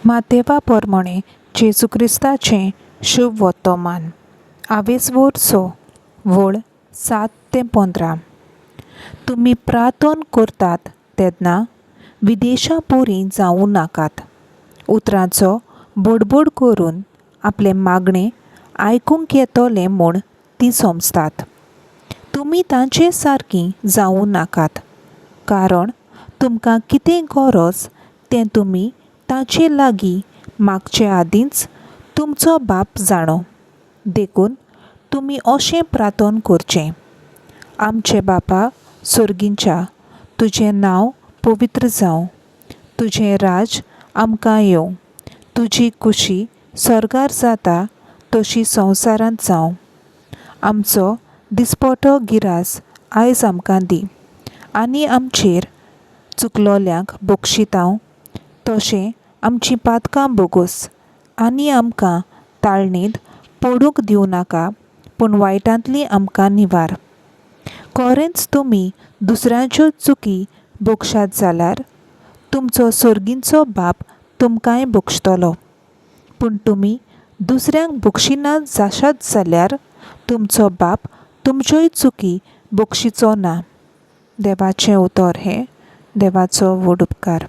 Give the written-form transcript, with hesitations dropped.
मातेवा पोरमोणें जेजू क्रिस्ताचें शुभ वोतोमान आवेस वोर स वळ 7 ते 15. तुमी प्रार्थन करतात तेन्ना विदेशा पोरी जावूं नाकात. उतरांचो बोडबोड करून आपलें मागणें आयकूंक येतलें म्हूण तीं समजतात. तुमी तांचे सारकीं जावूं नाकात, कारण तुमकां कितें गरज तें तुमी ताचे लागीं मागचे आदींच तुमचो बाप जाणो. देखून तुमी अशें प्रार्थन करचें: आमचे बापा सर्गींच्या, तुजें नांव पवित्र जावं, तुजें राज आमकां येवं, तुजी खुशी स्वर्गार जाता तशी संवसारांत जावं. आमचो दिसपटो गिरास आयज आमकां दी, आनी आमचेर चुकलोल्यांक बक्षितांव तशें आमचीं पातकां बोगोस, आनी आमकां ताळणींत पडूंक दिवं नाका, पूण वायटांतली आमकां निवार. खरेंच तुमी दुसऱ्यांच्यो चुकी बक्षात जाल्यार तुमचो सर्गींचो बाप तुमकांय बक्षतलो. पूण तुमी दुसऱ्यांक बक्षिनात जाशात जाल्यार तुमचो बाप तुमच्योय चुकी बक्षिचो ना. देवाचें उतर हें देवाचो व्हड उपकार.